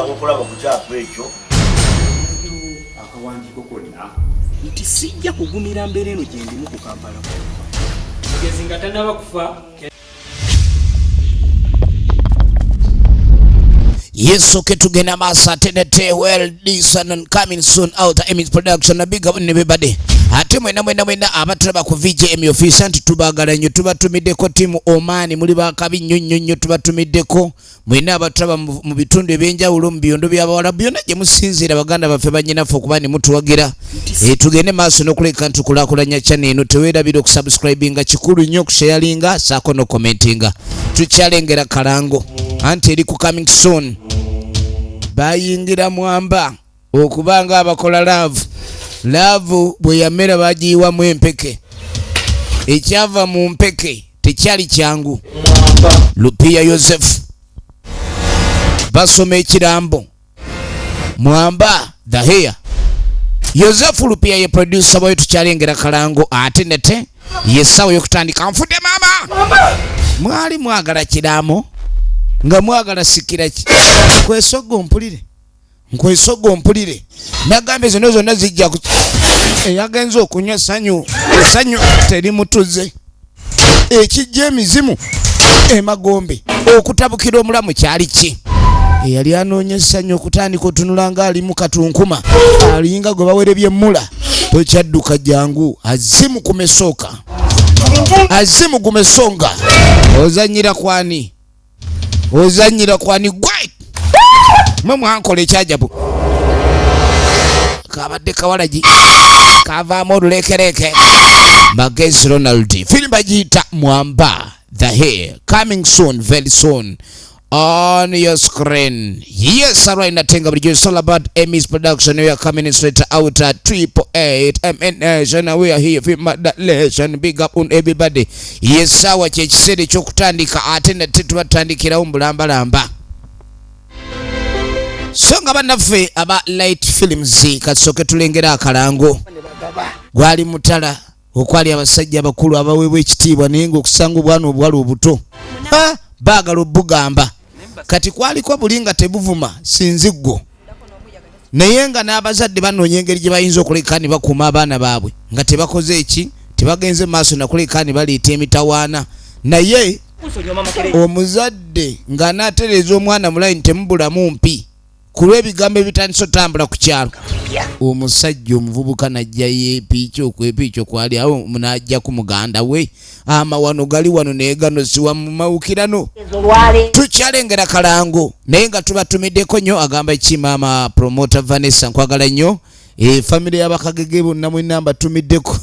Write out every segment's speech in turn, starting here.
Twetaaga okulaba ku kyapa ekyo. Akawandiiko konna. Nti sijja kugumira mbeera eno gye ndimu ku Kampala. Mugezi nga tannaba kufa. Yes, okay, tugenda maaso ate nete. Well, this one coming soon out, Emmys Production na big up everybody. Ate mwena mwena mwena abatulaba ku VJM office, nti tubaagala nnyo, tubatumiddeko tiimu Oman, muli bakabi nnyo nnyo nnyo. Tubatumiddeko mwena abatulaba mu bitundu ebyenjawulo, mu byondo by'abawala byonna gye musinziira, baganda baffe, bannyinaffe, okuba ne mutuwagira. Tugende maaso n'okuleka nti tukulaakulanya channel eno. Teweerabira okusubscribinga, kikulu nnyo, okusharinga saako n'okucommentinga. Tukyalengera kalango anti eri ku coming soon. Bayingira mwamba okuba nga abakola love. Love bwe yamera bagiyiwamu empeke, ekyava mu mpeke tekyali kyangu. Lupiya Yosefu basoma ekirambo Mwamba the Hair. Yosefu Lupiya ye producer wayo. Tukyalengera kalango ate nete yessawa yokutandika. Nfudde maama, mwali mwagala kiraamo nga mwagala sikira ki kwesogga ompulire, nkwesoga ompulire. Nagambye zonna zonna zijja eyagenza okunywa sanyu, essanyu terimutuze, ekijja emizimu emagombe okutabukira omulamu kyali ki eyali anoonya essanyu, okutandika otunula nga alimu katunkuma, alinga gwe bawerebye emmula. Tokyadduka, jangu azimu kumesooka, azimu gumesonga. Ozanyira kwani? Ozanyira kwani? Gwe mwe mwankola ekyajabu. Kabadde kawalagi kavaamu olulekereke. Magezi Ronald, firimu bagiyita Mwamba the Hair, coming soon, very soon on your screen. Yes, alright, natenga bulijjo it's all about Emmys Production. We are coming straight out at 888 MNS and we are here for Madalation. Big up on everybody. Yes, sawa kyekiseera ekyokutandika ate nate tubatandikirawo mu bulambalamba. So nga bannaffe aba Light Films, kasooke tulengera akalango. Gwali mutala okwali abasajja abakulu abaweebwa ekitiibwa, naye ng'okusanga obwana obuwala obuto baagala obugamba. Kati kwaliko buli nga tebuvuma sinziggo, naye nga n'abazadde banoonya engeri gye bayinza okuleka ne bakuuma abaana baabwe nga tebakoze eki, tebagenze maaso nakuleka ne baleeta emitawaana. Naye omuzadde ng'anaatereeza omwana mu layini, temubulamu mpi ku lw'ebigambo ebitandise otambula ku kyalo. Omusajja omuvubuka najjayo epiiki, okwepiiki okwali awo n'ajjaku muganda we. Amawano gali wano, naye gano siwa mu mawukirano. Tukyalengera kalango, naye nga tubatumiddeko nnyo. Agamba ki maama promoter Vanessa, nkwagala nnyo. Famire y'abakagege bonna mwenna mbatumiddeko,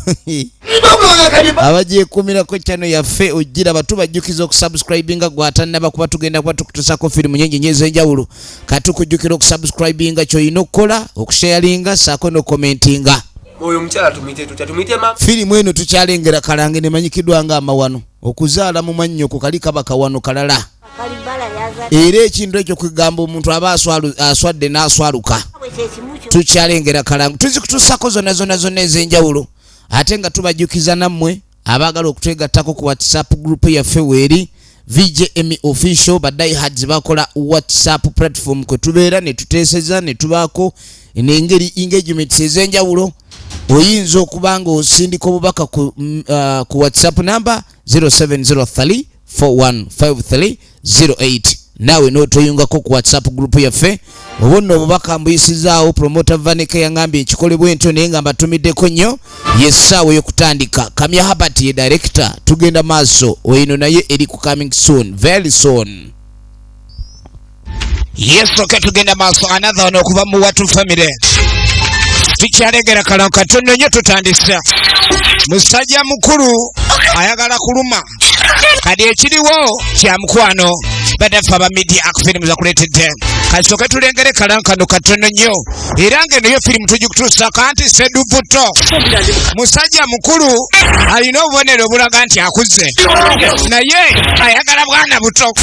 abagyekuumirako channel yaffe ojjira batubajjukiza okusubscribinga. Gwatannaba kuba tugenda kuba tukutusako firimu nyingi nyo ez'enjawulo. Katukujjukira okusubscribinga, kyolina okukola, okusharinga saako n'okucommentinga. Oyo omukyala tumuyite tutya? Tumuyite ma Firimu eno tukyalengera kalange, nemanyikiddwa nga Amawano. Okuzaala mu mwannyoko kali kaba kawano kalala, era ekintu ekyo kwegamba omuntu aba aswadde n'aswaluka. Tukyalengera kalango, tuzikutusako zonna zonna zonna ez'enjawulo. Ate nga tubajjukiza nammwe abaagala okutwegattako ku WhatsApp group yaffe, weeri VJM Official. Ba diehards bakola WhatsApp platform kwe tubeera ne tuteeseza ne tubaako n'engeri engagements ez'enjawulo. Oyinza okuba nga osindika obubaka ku WhatsApp number 0703 415308, naawe n'otoyungako ku WhatsApp group yaffe. Oba nno obubaka mbuyisizaawo. Promoter Vaneka yaŋŋambye ekikolebwa entyo, naye nga mbatumiddeko nnyo. Yessaawa ey'okutandika. Kamya Habert ye director. Tugenda maaso eno, naye eri ku coming soon, very soon. Yes, okay, tugenda maaso. Another one okuva mu Watu Family. Tukyalengera kalo katono nnyo. Tutandise musajja mukulu ayagala kuluma. Kati ekiriwo kya mukwano, badaffe aba Media Ak Films akuleetedde. Kasooke tulengere kalankano katono nnyo, era ng'eno yo firimu tugikutuusako anti sedubuto. Musajja mukulu alina obubonero obulaga nti akuze, naye ayagala bwana buto.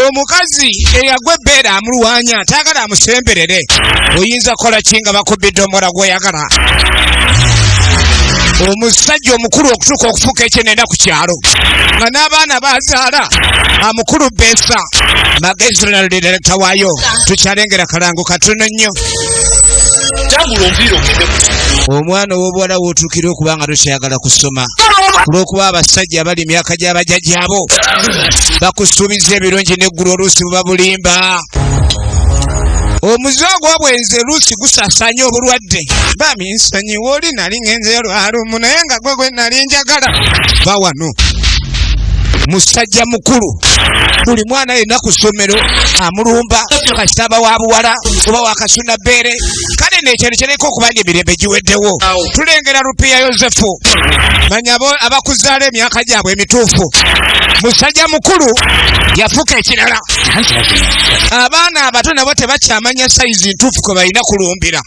Omukazi eyagwa ebbeera amulwanya, tayagala amusemberere. Oyinza kukola ki nga bakubbidde omuwala gw'oyagala? Omusajja omukulu okutuuka okufuuka ekyenenda ku kyalo nga n'abaana bazaala amukulu Besa Magezi Ronald, director waayo. Tukyalengera kalango katono nnyo. Tambula omupiira ogende ku Omwana ow'obuwala w'otuukira okuba nga tokyayagala kusoma olw'okuba abasajja abali emyaka gy'abajjajjaabo bakusuubiza ebirungi n'eggulu, oluusi buba bulimba. Omuze ogw'obwenzi oluusi gusaasaanya obulwadde. Bami, nsonyiwa, oli nali ngenzeyo lwalumu naye nga gwe gwe nali njagala. Ba wano musajja mukulu, buli mwana yenna ku ssomero amulumba, kasitaba wa buwala oba wakasuna bbeere. Kale nekyalo kireka okuba nga emirembe giweddewo. Tulengera Rupiya Yosefu, manya abakuzaala emyaka gyabwe emituufu. Musajja mukulu yafuuka ekirala. Abaana abato nabo tebakyamanya sayizi ntuufu kwe balina kulumbira.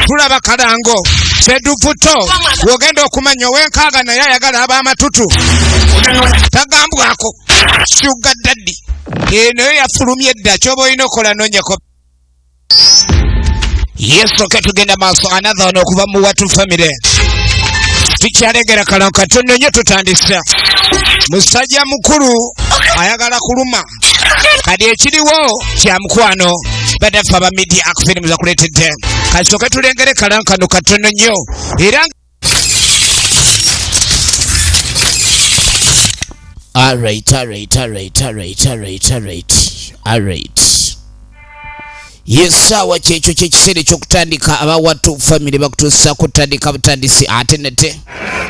Tulaba kalango sedufuto, wogenda okumanya ow'enkaaga naye ayagala ab'amatutu tagambwako. Sugar daddy eno yo yafulumye edda. Kyoba olina okukola, noonyako. Yes, okay, tugenda maaso. Another one okuva mu Watu Family. Tukyalengera kalango katono nnyo. Tutandise, musajja mukulu ayagala kuluma. Kati ekiriwo kya mukwano, badaffe aba Media Ak Films akuleetedde. Kasooke tulengere kalango kano katono nnyo era. Alright, alright, alright, alright, alright, alright, alright. Yesaawa kyekyo kyekiseera ekyokutandika. Abawatu Family bakutuusaako tutandika butandisi ate nate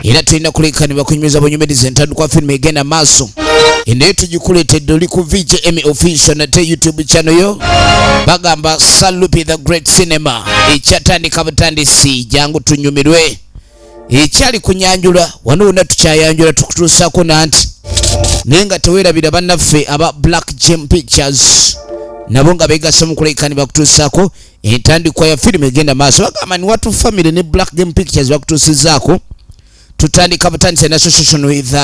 era tulina kulekani bakunyumiza bunyumiriza entandikwa firimu egenda maaso enaye tugikuleetedde. Oli ku VJM Official nate YouTube channel yo, bagamba Salupi the Great Cinema ekyatandika butandisi. Jangu tunyumirwe. Ekyali kunyanjula wano wonna tukyayanjula, tukutuusaako nanti naye nga teweerabira bannaffe aba Black Gem Pictures nabo nga begasse mu kulekani bakutuusaako entandikwa ya firimu egenda maaso. Bagamba ni Watu Family ne Black Game Pictures bakutuusizaako. Tutandika butandisa in association with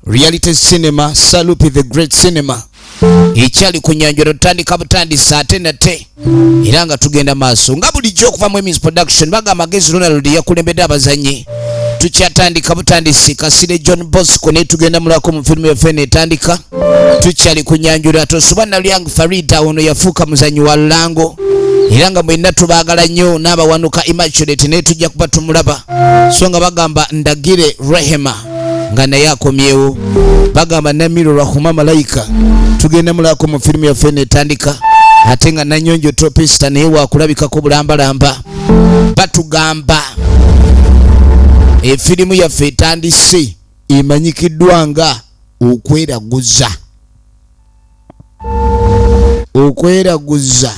Reality Cinema, Salupi the Great Cinema. Ekyali kunyanjula, tutandika butandisa ate nate era nga tugenda maaso nga bulijjo okuva mu Emis Production. Bagamba Magezi Ronald yakulembedde abazanyi. Tukyatandika butandisi. Kasire John Bosco naye tugenda mulako mu firimu yaffe netandika. Tukyali kunyanjula. Tosuba Nalyang Farida, ono yafuuka muzanyi wa lulango era nga mwenna tubaagala nnyo. N'abawanuka Immaculate naye tujja kuba tumulaba. So nga bagamba Ndagire Rehema nga naye akomyewo. Bagamba Namiro Rahuma Malayika tugenda mulako mu firimu yaffe netandika, ate nga Nanyonjo Topista naye wakulabikako bulambalamba. Batugamba efirimu yaffe etandise emanyikiddwa nga Okweraguza. Okweraguza,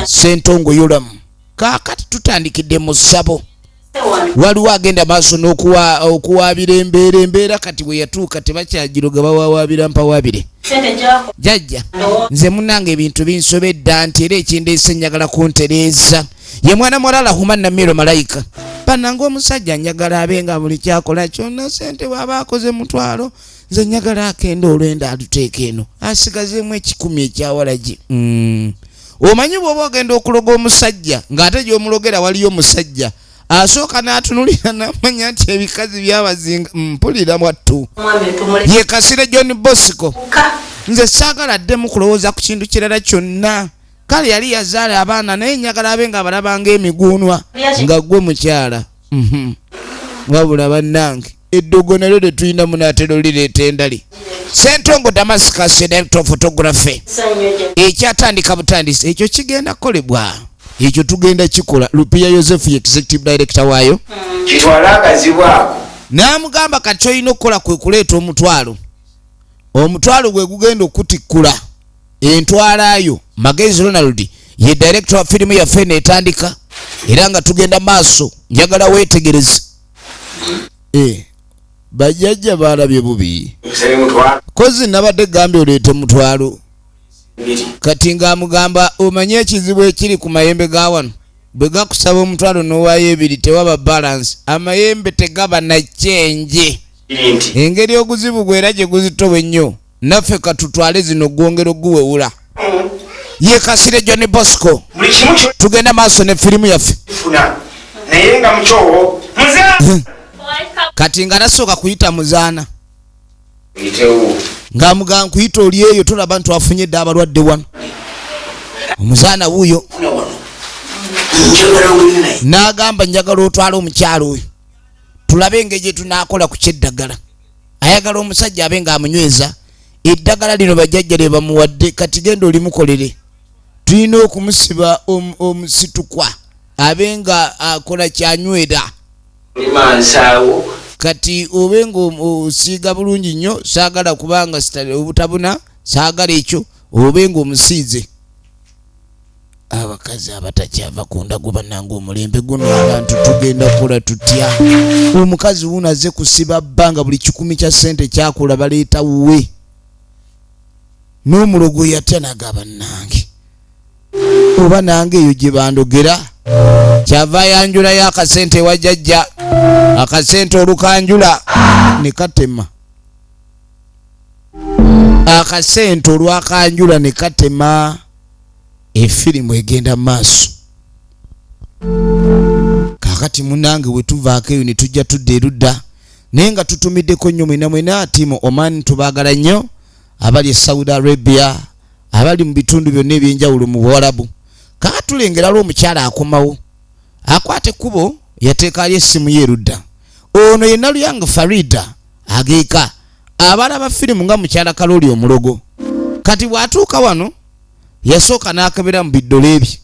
Sentongo Yolamu. Kaakati tutandikidde mu ssabo. Waliwo agenda maaso n'okuwaabira embeera. Embeera kati bwe yatuuka tebakyagiroga, bawawaabira mpawaabire. Jajja, nze munange ebintu binsobedda nti era ekindeese njagala kuntereeza. Ye mwana muwala Huma Namiro Malayika. Bannange, omusajja njagala abe nga buli kyakola kyonna sente bw'aba akoze 500, nze njagala akenda olwenda aluteeka eno, asigazeemu 100 ekyawalagi. Omanyi bw'oba ogenda okuloga omusajja ng'ate gy'omulogera waliyo omusajja asooka n'atunulira n'amanya nti ebikazi byabazinga. Mpulira mwattu. Ye Kasire John Bosco. Nze saagala addemu kulowooza ku kintu kirala kyonna. Kale yali yazaala abaana naye njagala abe nga abalabanga emiguunwa nga gwe mukyala. Wabula bannange, eddogo nalyo tetulina, munaatera olireeta endali. Sentongo Damascus, director of photography. Ekyatandika butandisi, ekyo kigenda kukolebwa, ekyo tugenda kikola. Lupia Yosefu, executive director waayo. Kitwale akazibu ako. N'amugamba kati kyolina okukola kwe kuleeta 500. 500 gwe gugenda okutikkula entwalayo. Magezi Ronald ye director wa firimu yaffe netandika era nga tugenda maaso. Njagala weetegereze. Bajjajja balabye bubi. Kusabye 500. Kozi nabadde gambye oleete 500. 2. Kati ng'amugamba, omanye ekizibu ekiri ku mayembe ga wano, bwe gakusaba 500 n'owaayo 2, tewaba balance, amayembe tegaba na kyenje. Kiri nti Engeri oguzibu gwera gye guzitowa ennyo, naffe katutwale zino gwongera oguwewula. Ye Kasire John Bosco. Buli kimu Tugenda maaso ne firimu yaffe. kyofuna. Naye nga mukyowo muze. Kati nga nasooka kuyita muzaana. Yitewo. Ng'amugamba nkuyita oli eyo tolaba nti afunye dda abalwadde wano. Omuzaana wuuyo. N'agamba njagala otwale omukyalo oyo. Tulabe engeri gye tunaakola ku ky'eddagala. Ayagala omusajja abe ng'amunyweza. Eddagala lino bajjajja lye bamuwadde kati genda olimukolere. Tulina okumusiba omusitukwa abe nga akola kyanywera. Kati obe nga osiiga bulungi nnyo, saagala kubanga obutabuna, saagala ekyo, obe nga omusiize. Abakazi abatakyava ku ndago bannange omulembe guno abantu tugenda kukola tutya? Omukazi wuno azze kusiba bbanga buli 1,000 kya ssente kyakola baleeta wuwe. N'omulogo yatya n'agamba bannange. Oba nange eyo gye bandogera. Kyava yanjulayo akasente ewa jjajja. Akasente olukanjula ne katema. Akasente olwakanjula ne katema. Efirimu egenda maaso. Kaakati munnange we tuvaako eyo ne tujja tudda erudda. Naye nga tutumiddeko nnyo mwena mwena tiimu Oman tubaagala nnyo. Abali e Saudi Arabia, abali mu bitundu byonna eby'enjawulo mu Buwarabu. Kaakati tulengera lw'omukyala akomawo. Akwata ekkubo yateeka ali essimu ye erudda. Ono ye Naluyanga Farida ageeka abalaba firimu nga mukyala Kaloli omulogo. Kati bw'atuuka wano yasooka n'akebera mu biddole bye.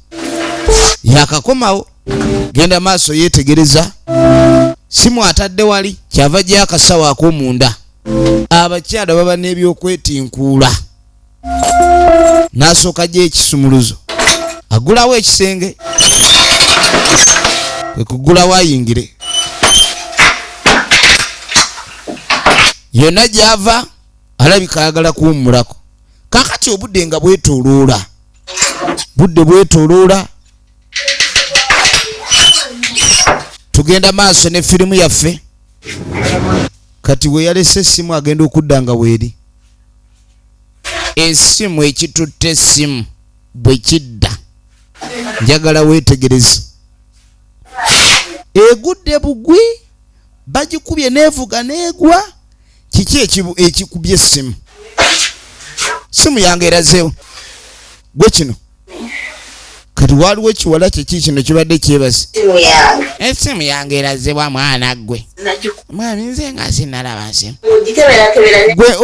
Yakakomawo genda maaso yeetegereza. Simu atadde wali kyava gye akasawo ak'omunda. Abakyala baba n'ebyokwetinkuula. N'asooka gye ekisumuluzo. Agulawo ekisenge. Kwe kugulawo ayingire. Yonna gy'ava alabika ayagala kuwummulako. Kaakati obudde nga bwetooloola. Budde bwetooloola. Tugenda maaso ne firimu yaffe. Kati we yalese essimu agenda okudda nga weeri. Essimu ekitutte essimu bwe kidda. Njagala weetegereze. Egudde bugwi, bagikubye n'evuga n'egwa. Kiki ekikubye essimu? Simu yange erazeewo. Gwe kino. Kati waliwo ekiwala kiki kino kibadde kyebase. Essimu yange erazeewa mwana ggwe. Mwami nze nga sinnalaba nsimu. Gwe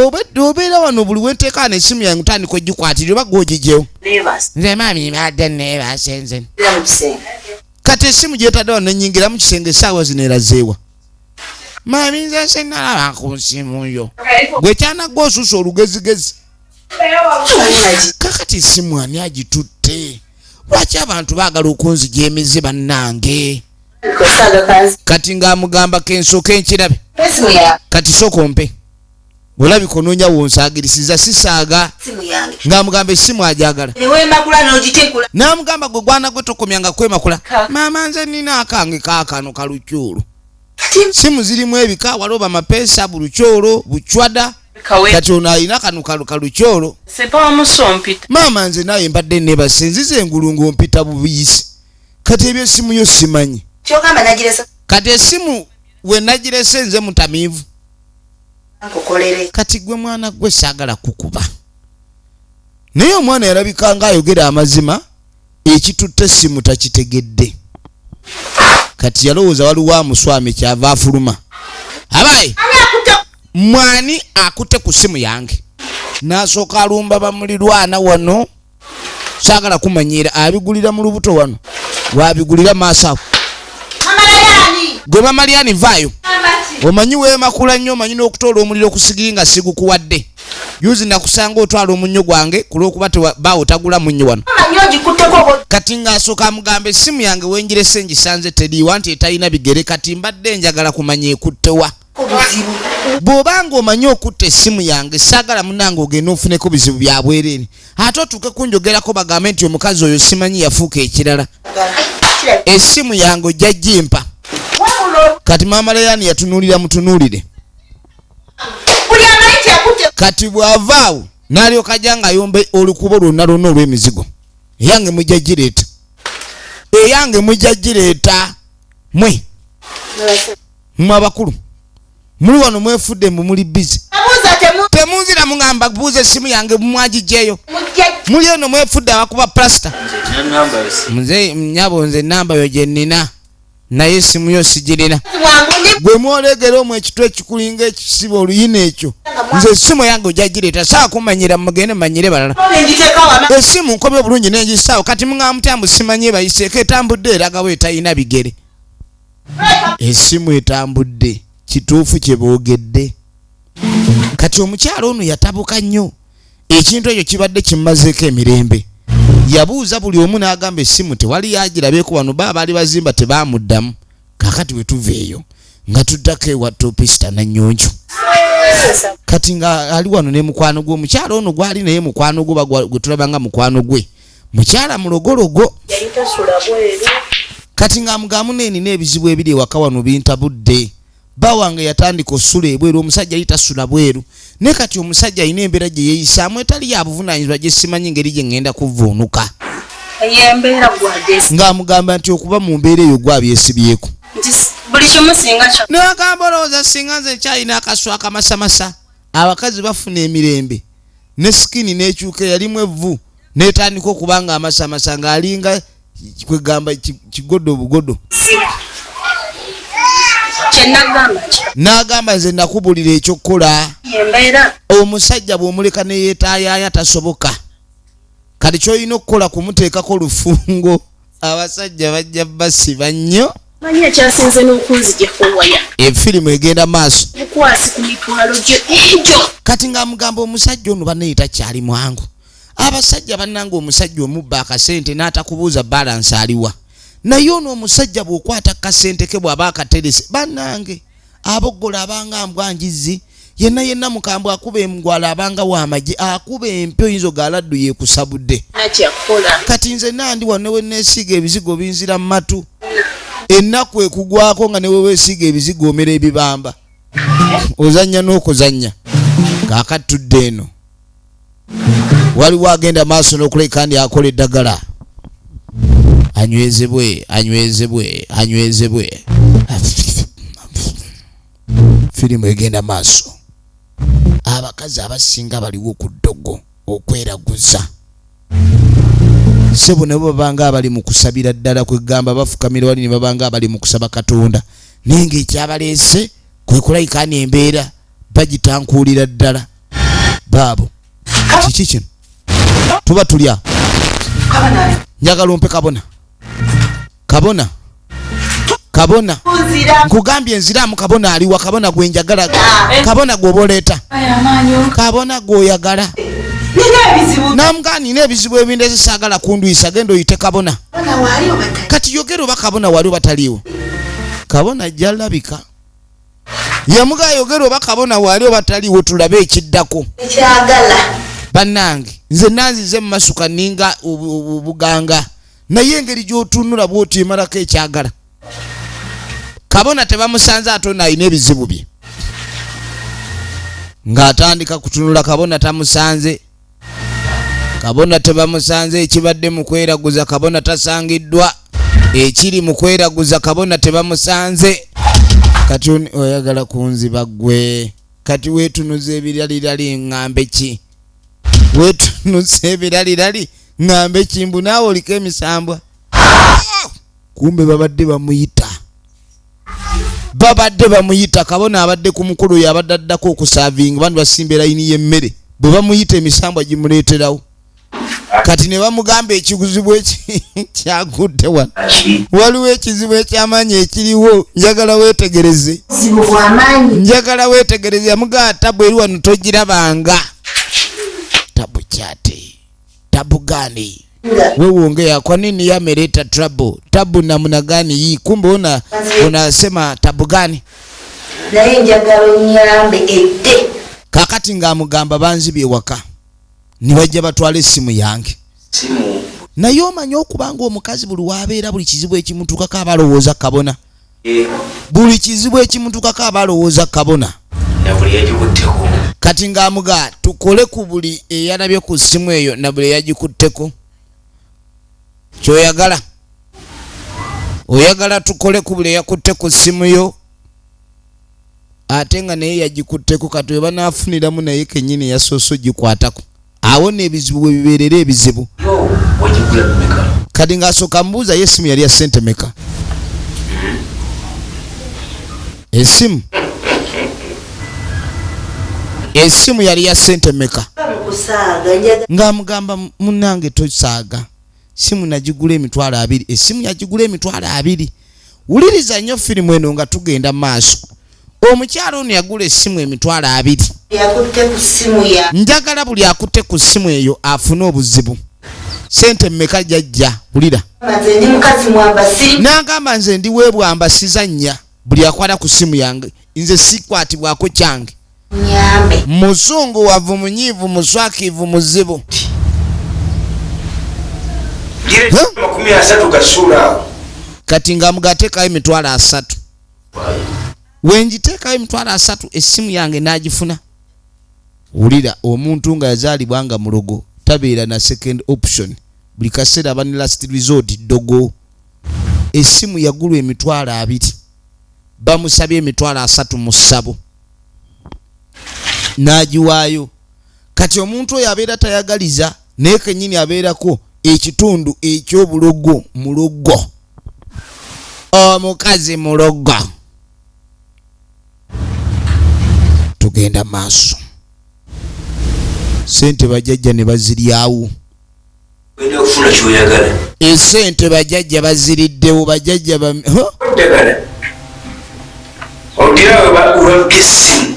obeera wano buli wenteekaana essimu yange otandika ogikwatirira oba gw'ogigyewo. Nze maami mbadde neebase nze. Kati essimu gy'etadde wano nennyingira mu kisenge essaawa zino erazeewa. Maami nze sinnalaba ku nsimu yo. Gwe kyana gwe osusa olugezigezi. Kakati essimu ani agitutte? Lwaki abantu baagala okunzigya emize bannange? Kati ng'amugamba kensooke nkirabe. Kati sooka ompe. Olabika onoonya wonsaagirisiza sisaaga. Ng'amugamba essimu agyagala. N'amugamba gwe gwana gwe tokomyanga kwemakula. Maama nze nnina akange kaakano kalukyolo. Simu zirimu ebika waliwo bamapeesa bulukyolo bucwada. Kati ono alina kano kalukyolo. Maama nze naye mbadde neebase nzize engulu ng'ompita bubiyisi. Kati ebyo essimu yo simanyi. Kati essimu we nagirese nze mutamiivu. Kati gwe mwana gwe saagala kukuba. Naye omwana yalabika ng'ayogera amazima, ekitutte essimu takitegedde. Kati yalowooza waliwo amuswami kyava afuluma. Abaye, mwani akutte ku ssimu yange. N'asooka alumba bamulirwana wano. Saagala kumanyiira abigulira mu lubuto wano. Wabigulira maaso ago. Gwe Mamalyani vaayo. Omanyi weemakula nnyo, omanyi n'okutoola omuliro okusigiri nga sigukuwadde. Juzi nakusanga otwala omunnyo gwange ku lw'okuba baawo tagula munnyo wano. Kati ng'asooka amugamba essimu yange wenjirese ngisanze teriiwa nti etalina bigere kati mbadde njagala kumanya ekuttewa. Bw'obanga omanyi okutta essimu yange saagala munnange ogende ofuneko bizibu bya bwereere. Ate otuuke kunjogerako bagambe nti omukazi oyo simanyi yafuuka ekirala. Essimu yange ojja gimpa. Kati Maama Leyani yatunuulira mutunuulire. Kati bw'avaawo n'alyoka ajja ng'ayomba olukubo lwonna lwonna olw'emizigo. Eyange mujja gireeta. Eyange mujja gireeta. Mwe mwe abakulu muli wano mwefudde mbu muli busy. Temunzira mungamba buuza essimu yange mwagijjeyo. Muli eno mwefudde abakuba plasita. Nze nyabo nze namba yo gye nnina naye essimu yo sigirina. Gwe mwolegera omwo ekitwe ekikulinga ekisiba oluyina ekyo. Nze essimu yange ojja gireeta saa kumanyira mugende manyire balala. Essimu nkobye obulungi n'engisaawo kati mungamba mutya mbu simanyi ebayiseeko etambudde eragawo etalina bigere. Essimu etambudde kituufu kye boogedde. Kati omukyalo ono yatabuka nnyo. Ekintu ekyo kibadde kimumazeeko emirembe. Yabuuza buli omu n'agamba essimu tewali yagirabyeko wano ba baali bazimba tebaamuddamu. Kaakati bwe tuva eyo nga tuddako ewa Topisita Nannyonjo. Kati nga ali wano ne mukwano gwe omukyalo ono gwali naye mukwano gwe gwe tulaba nga mukwano gwe. Mukyala mulogologo. Kati nga amugamu neenina ebizibu ebiri ewaka wano bintabudde. Bba wange yatandika osula ebweru omusajja yali tasula bweru. Naye kati omusajja alina embeera gye yeeyisaamu etali ya buvunaanyizibwa gye simanyi ngeri gye ŋŋenda kuvvuunuka. Ng'amugamba nti okuba mu mbeera eyo gwabyesibyeko. N'agamba olowooza singa nze nkyalina akasu akamasamasa. Abakazi bafuna emirembe ne sikini n'ekyuka eyalimu evvu n'etandika okuba nga amasamasa ng'alinga kwegamba kigodo obugodo. N'agamba nze nakubulira ekyokukola. Omusajja bw'omuleka ne yeetaayaaya tasoboka. Kati ky'olina okukola kumuteekako lufungo. Abasajja bajja basiba nnyo. Manyi ekyasinze n'okunzijako waya. Efirimu egenda maaso. Bukwasi ku mitwalo gyo egyo. Kati ng'amugamba omusajja ono bannaye takyali mwangu. Abasajja bannange omusajja omubba akasente n'atakubuuza balansi aliwa. Naye ono omusajja bw'okwata kasente ke bw'aba akaterese bannange aboggola abanga mbwa njizi yenna yenna mukambwe akuba emgwala abanga w'amagye akuba empyo oyinza ogaladdu yeekusabudde. Kati nze nandi wano ne we neesiiga ebizigo binzira mu matu. Ennaku ekugwako nga ne we weesiiga ebizigo omera ebibamba. Ozannya n'okuzannya. Kaakati tudde eno. Waliwo agenda maaso n'okuleka ndi akola eddagala. Anywezebwe, anywezebwe, anywezebwe. Firimu egenda maaso. Abakazi abasinga baliwo ku ddogo okweraguza. Ssebo nabo babanga abali mu kusabira ddala kwegamba bafukamira wali ne babanga abali mu kusaba Katonda. Naye ng'ekyabaleese kwe kulayika n'embeera bagitankuulira ddala. Baabo. Kiki kino? Tuba tulya. Njagala ompe kabona. Kabona. Kabona. Nkugambye nziraamu kabona aliwa kabona gwe njagala. Kabona gw'oba oleeta. Kabona gw'oyagala. Namugaa nina ebizibu ebindeze saagala kundwisa genda oyite kabona. Kati yogera oba kabona wali oba taliiwo. Kabona ajja labika. Yamugaa yogera oba kabona wali oba taliiwo tulabe ekiddako. Bannange nze nanzize mu masuka ninga obuganga. Naye engeri gy'otunula bw'oti emalako ekyagala. Kabona tebamusanze ate ono alina ebizibu bye. Ng'atandika kutunula kabona tamusanze. Kabona tebamusanze ekibadde mu kweraguza kabona tasangiddwa. Ekiri mu kweraguza kabona tebamusanze. Kati oyagala kunziba ggwe. Kati weetunuza ebiralirali ŋŋambe ki? Weetunuza ebiralirali ŋŋambe ki mbu naawe oliko emisambwa. Kumbe babadde bamuyita. Babadde bamuyita kabona abadde ku mukulu yabadde addako okusaavinga bantu basimba erayini y'emmere. Bwe bamuyita emisambwa gimuleeterawo. Kati ne bamugamba ekizibu kyagudde wano. Waliwo ekizibu eky'amaanyi ekiriwo njagala weetegereze. Njagala weetegereze yamugamba tabu eri wano togirabanga. Tabu kyate. Tabu gani? Wewe ongea kwa nini yameleta trouble? Tabu namna gani hii? Kumbe unasema tabu gani? Naye njagala onnyambe edde. Kakati ng'amugamba banzibye waka. Ne bajja batwala essimu yange. Naye omanyi okubanga omukazi buli w'abeera buli kizibu ekimutuukako aba alowooza kabona. Buli kizibu ekimutuukako aba alowooza kabona. Kati ng'amuga tukole ku buli eyalabye ku ssimu eyo na buli eyagikutteko. Ky'oyagala. Oyagala tukole ku buli eyakutte ku ssimu yo, ate nga naye yagikutteko. Kati we banaafuniramu naye kennyini yasoose ogikwatako, awo n'ebizibu we bibeerera ebizibu. Yo wagigula mumeka? Kati ng'asooka mubuuza ye essimu yali ya ssente meka. Essimu yali ya ssente meka? Mukusaaga njagala. Ng'amugamba, munnange tosaaga, simu nagigula 20,000. Essimu yagigula 20,000. Wuliriza nnyo firimu eno nga tugenda maaso. Omukyalo ono yagula essimu 20,000. Yakutte ku ssimu ya Njagala buli akutte ku ssimu eyo afune obuzibu. Sente mmeka, jajja? Wulira. Nze ndi mukazi mwamba, siri N'agamba, nze ndi weebwamba, sizannya. Buli akwata ku ssimu yange, nze sikwatibwako kyange. Nyambe. Muzungu wavu, munyiivu, muswakiivu, muzibu. Gira Huh? 30 gasuula awo. Kati nga mugateekayo 30,000, wengiteekayo 30,000, essimu yange n'agifuna. Wulira, omuntu nga yazaalibwa nga mulogo tabeera na second option, buli kaseera aba ne last resort, ddogo. Essimu yagulwa 20,000, bamusabye 30,000 mu ssabo, n'agiwaayo. Kati omuntu oyo abeera tayagaliza, naye kennyini abeerako ekitundu ekyobulogo. Mulogo, omukazi mulogo. Tugenda maaso. Sente bajjajja ne baziryawo. Ogenda okufuna kyoyagala. Esente bajjajja baziriddewo, bajjajja ba. Huh? Eddagala ogira webabba essimu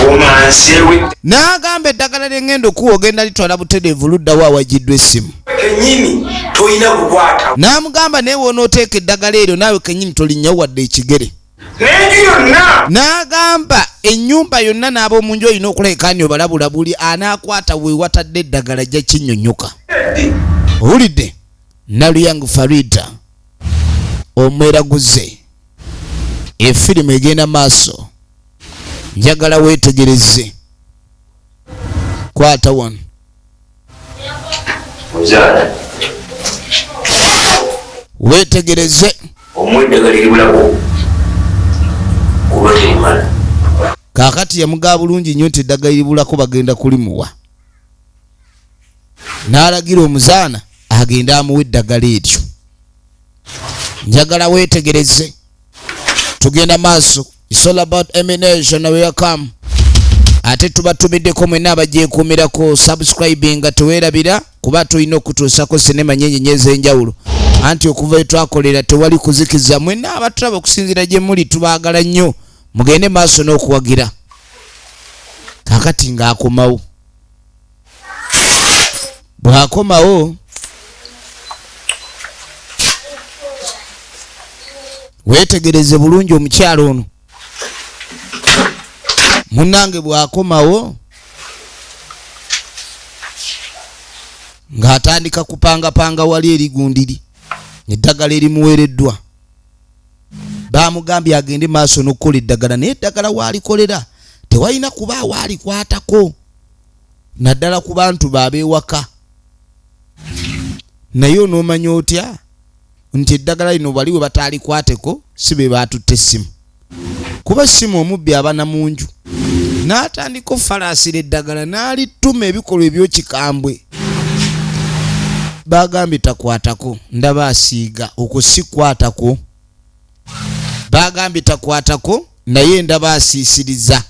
omanseewo. N'agamba, eddagala lyengenda okuwa ogenda litwala butereevu luddawo awagiddwa essimu. Kenyini tolina kukwata. N'amugamba, naye wonooteeka eddagala eryo, naawe kenyini tolinnyawo wadde ekigere. N'enju yonna. N'agamba, ennyumba yonna n'ab'omunju olina okulabika ni obalabula, buli anaakwata we watadde eddagala ajja kinnyonnyoka. Owulidde? Naluyang Farida omweraguze. Efirimu egenda maaso, njagala weetegereze. Kwata wano. Ozaala. Weetegereze. Omuwa eddagala eribulako kuba terimala. Kaakati yamugaba bulungi nnyo nti eddagala eribulako bagenda kulimuwa, n'alagira omuzaana agende amuwa eddagala eryo. Njagala weetegereze, tugenda maaso. It's all about emination. Welcome. Ate tubatumiddeko mwenna abagyekuumirako subscribing, nga teweerabira, kuba tulina okutuusako sinema nyenyi ez'enjawulo. Anti okuva etwakolera tewali kuzikiza. Mwenna abatulaba okusinziira gye muli, tubaagala nnyo, mugende maaso n'okuwagira. Kakati ng'akomawo, bw'akomawo weetegereze bulungi omukyalo ono munnange. Bw'akomawo ng'atandika kupangapanga wali erigundiri eddagala erimuweereddwa. Bamugambye agende maaso n'okukola eddagala, naye eddagala waalikolera tewalina kubaawo alikwatako, naddala ku bantu baabeewaka. Naye onoomanya otya nti eddagala lino bali we bataalikwateko si be baatutte essimu? Kuba essimu omubbi aba na munju n'atandika ofalaasira eddagala n'alituma ebikolwa ebyokikambwe. Bagambye takwatako, ndaba asiiga. Okwo si kwatako. Bagambye takwatako, naye ndaba asiisiriza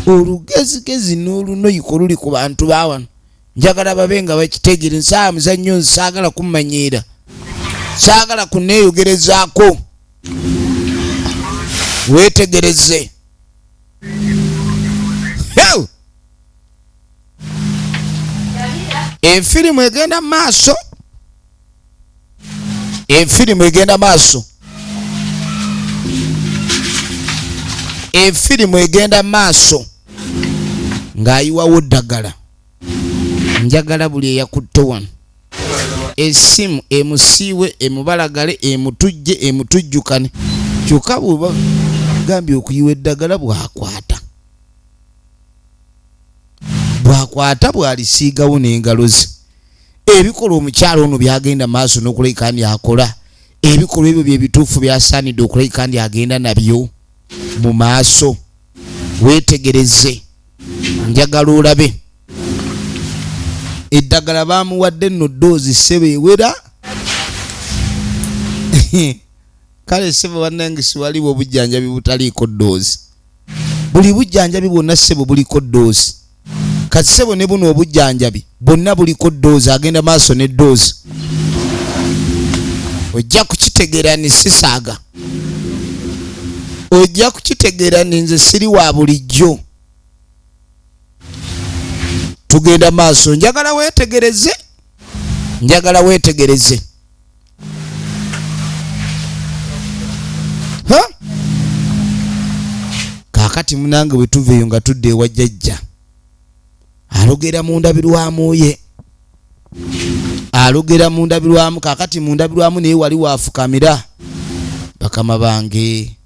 olugezigezi n'olunoyiko luli ku bantu bawano. Njagala babe nga bakitegere. Nsaawa muzannyo, nsaagala kummanyiira, saagala kuneeyogerezaako. Weetegereze. Hew! Efirimu egenda maaso, efirimu egenda maaso, efirimu egenda maaso ng'ayiwawo ddagala. Njagala buli eyakutte wano essimu emusiiwe, emubalagale, emutujje, emutujjukane. Kyokka bweba gambye okuyiwa eddagala, bwakwata, bwakwata, bwalisiigawo n'engalo ze. Ebikolwa omukyalo ono byagenda maaso n'okulabika ndi akola ebikolwa ebyo bye bituufu byasaanidde okulabika ndi agenda nabyo mu maaso. Weetegereze, njagala olabe eddagala bamuwadde nno doozi ssebo ewera. Kale ssebo bannange, siwaliwo obujjanjabi butaliiko doozi. Buli bujjanjabi bwonna ssebo buliko doozi. Kati ssebo ne buno obujjanjabi bwonna buliko doozi. Agenda maaso ne doozi, ojja kukitegeera ni sisaaga, ojja kukitegeera ni nze siri wa bulijjo. Tugenda maaso, njagala weetegereze, njagala weetegereze. Ha? Kaakati munange bwe tuva eyo nga tudda ewa jjajja, alogera mu ndabirwamu ye, alogera mu ndabirwamu. Kaakati mu ndabirwamu naye wali waafukamira, bakama bange,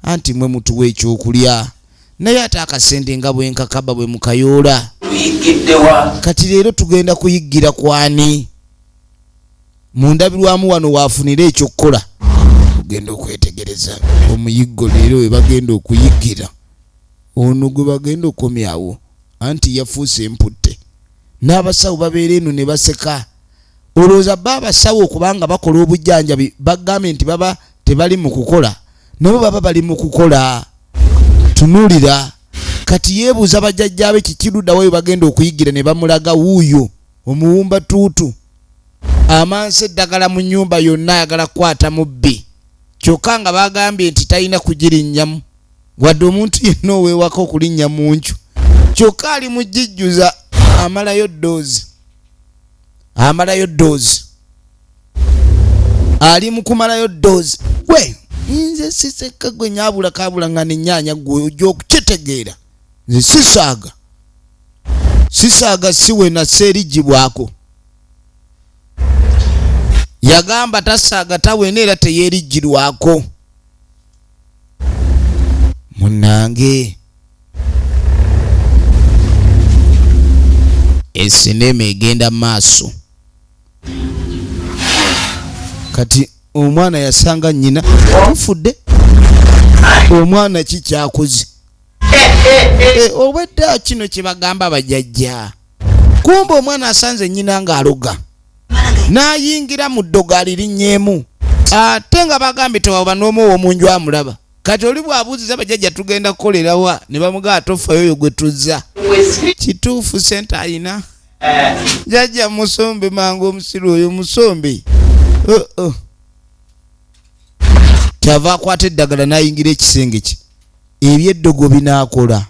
anti mwe mutuwa ekyokulya, naye ate akasente nga bwenkakaba bwe mukayoola. Tuyigiddewa? Kati leero tugenda kuyiggira kwani? Mu ndabirwamu wano waafunira ekyokukola. Ogenda okwetegereza omuyiggo leero we bagenda okuyiggira ono gwe bagenda okomyawo, anti yafuuse emputte. N'abasawo babeera eno ne baseka. Olowooza ba abasawo okubanga bakola obujjanjabi bagambye nti baba tebali mu kukola? Nabo baba bali mu kukola. Tunuulira kati yeebuuza bajjajjaabe kikiruddawo we bagenda okuyigira, ne bamulaga wuuyo omuwumba tuutu amansa eddagala mu nnyumba yonna, ayagala kukwata mubbi, kyokka nga bagambye nti talina kugirinnyamu wadde omuntu yenna oweewaka okulinnya mu nju, kyokka ali mu gijjuza. Amalayo doozi, amalayo doozi, ali mu kumalayo doozi. Gwe nze siseka, gwe nyabula kabula nga nenyaanya, gwe ojja okukitegeera. Nze sisaaga, sisaaga, siwe naseerigibwako. Yagamba tasaaga, tawena era teyeerigirwako. Munnange, esinema egenda maaso. Kati omwana yasanga nnyina tufudde. Omwana kikyakoze? Obwedda kino kye bagamba bajjajja. Kumbe omwana asanze nnyina ng'aloga, n'ayingira mu ddogo alirinnyemu, ate nga bagambye tewaba n'omu ow'omunju amulaba. Kati oli bw'abuuziza bajjajja tugenda kukolerawa, ne bamugaa tofayo, oyo gwe tuzza kituufu sente ayina. Jjajja musombe mangu omusiru oyo musombe. Oh, oh. Kyava akwata eddagala n'ayingira ekisenge kye. Ebyeddogo binaakola,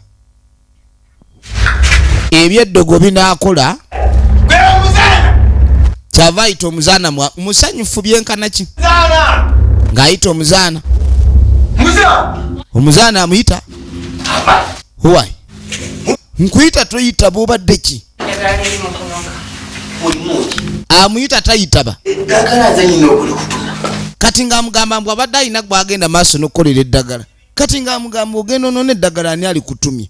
ebyeddogo binaakola. Kyava ayita omuzaana musanyufu byenkana ki ng'ayita omuzaana. Omuzaana amuyita, "Why nkuyita toyita? Bwobadde ki?" Amuyita tayitaba. Eddagala nze nyina okulikutuma. Kati ng'amugamba mbu abadde alina gwagenda maaso n'okukolera eddagala. Kati ng'amugamba, "Ogenda onoona eddagala, ani alikutumye?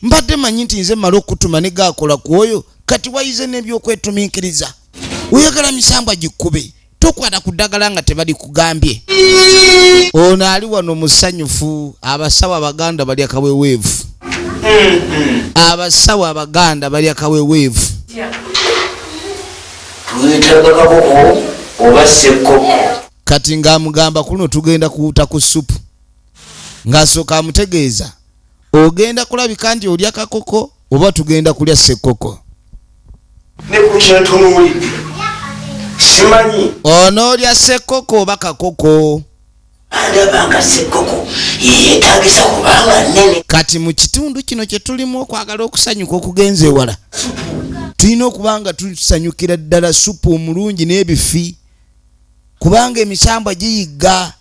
Mbadde manyi nti nze mmale okutuma ne gaakola ku oyo. Kati wayize n'ebyokwetumiikiriza, oyagala misambwa gikkube. Tokwata ku ddagala nga tebali kugambye." Ono ali wano musanyufu. Abasawo abaganda balya kaweweevu, abasawo abaganda balya kaweweevu. Twetaaga kaboko oba sekkoko? Kati ng'amugamba kuno tugenda kuwuta ku supu, ng'asooka amutegeeza ogenda kulabika nti olya kakoko oba tugenda kulya sekkoko. Ne ku kyentunuulidde simanyi. Onoolya sekkoko oba kakoko? Ndaba nga sekkoko yeyeetagisa kubanga nnene. Kati mu kitundu kino kye tulimu okwagala okusanyuka okugenza ewala, tulina okuba nga tusanyukira ddala supu omulungi n'ebifi, kubanga emisambwa giyigga.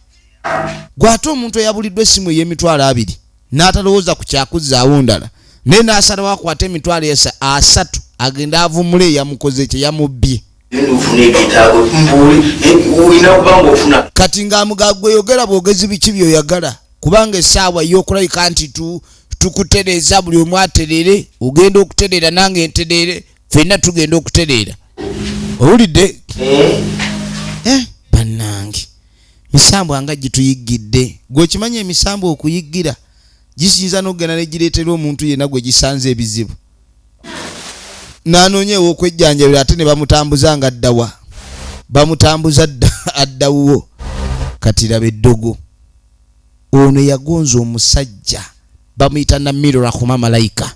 Gwate omuntu eyabuliddwa essimu ey'emitwalo 20 n'atalowooza ku kyakuzzaawo ndala, naye n'asalawo akwate emitwalo 30 agende avumule eyamukoze kye yamubbye. Ofuna ebyetaago mbuuli, olina kuba nga ofuna. Kati ng'amuga, "Gwe yogera bwogezi biki by'oyagala, kubanga essaawa y'okulabika nti tukutereeza buli omu aterere. Ogenda okutereera, nange ntereere, ffenna tugenda okutereera." Owulidde? Eh, bannange, misambwa nga gituyiggidde. Gwe okimanyi emisambwa okuyiggira gisinza n'okugenda negireetera omuntu yenna gwe gisanze ebizibu n'anoonya ew'okwejjanjabira, ate ne bamutambuza nga addawa, bamutambuza addawuwo. Kati laba eddogo. Ono yagonza omusajja bamuyita Namiro Rahuma Malayika.